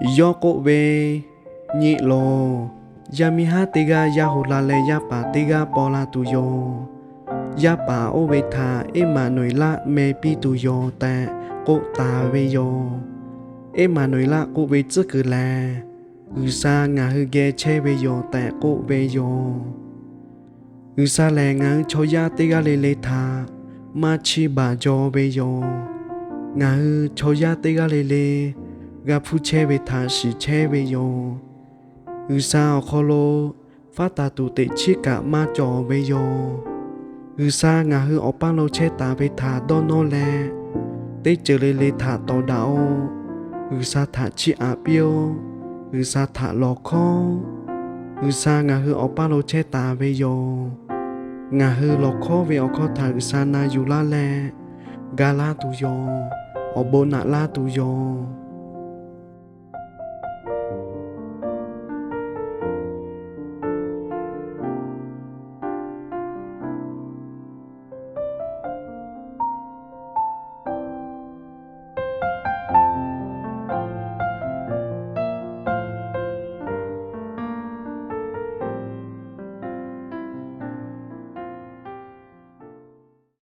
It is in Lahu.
Yawˇ k'oˆ ve, Nyi loˬ, yaˇ miˇ haˉ teˇ g'aˇ yaˇ hu la leh yaˇ paˍ teˇ g'aˇ paw la tuˬ yoˬ. Yaˇ paˍ oˇ ve htaꞈ Eˇmaˍnoˍeˍlaˆ meh piˇ tuˬ yoˬ tehꞈ k'oˆ taˍ ve yoˬ. Eˇmaˍnoˍeˍlaˆ k'oˆ ve tcuhˉ kuiˬ lehˬ, G'uiˬsha ngaˬ hui geh chehˇ ve yoˬ tehꞈ k'oˆ ve yoˬ. G'uiˬsha lehˬ, ngaˬ hui chaw yaˇ teˇ g'aˇ le le htaꞈ maˇ chiˇ baˬ jaw ve yoˬ. Ngaˬ hui chaw yaˇ teˇ g'aˇ le le g'a hpuˇ chehˇ ve htaꞈ shiˍ chehˇ ve yoˬ. G'uiˬsha awˬ hk'aw lo faˉ taˍ tuˬ teꞈ chiˉ kaꞈ maˇ cawˬ ve yoˬ. G'uiˬsha ngaˬ hui awˬ paˇ lo chehˇ taˍ ve htaꞈ dawˇ nawˇ leh, teˇ ceuˬ le le htaꞈ tawˍ daꞈ-oˬ. G'uiˬsha htaꞈ chiˇ aꞈ piˇ-oˆ. G'uiˬsha htaꞈ lawˬ hkawˉ-oˆ. G'uiˬsha ngaˬ hui awˬ paˇ lo chehˇ taˍ ve yoˬ. Ngaˬ hui lawˬ hkawˉ ve awˬ hkawˇ htaꞈ G'uiˬsha na yuˬ laˇ leh, ga laˇ tuˬ yoˬ. Awˬ bon naꞈ laˇ tuˬ yoˬ.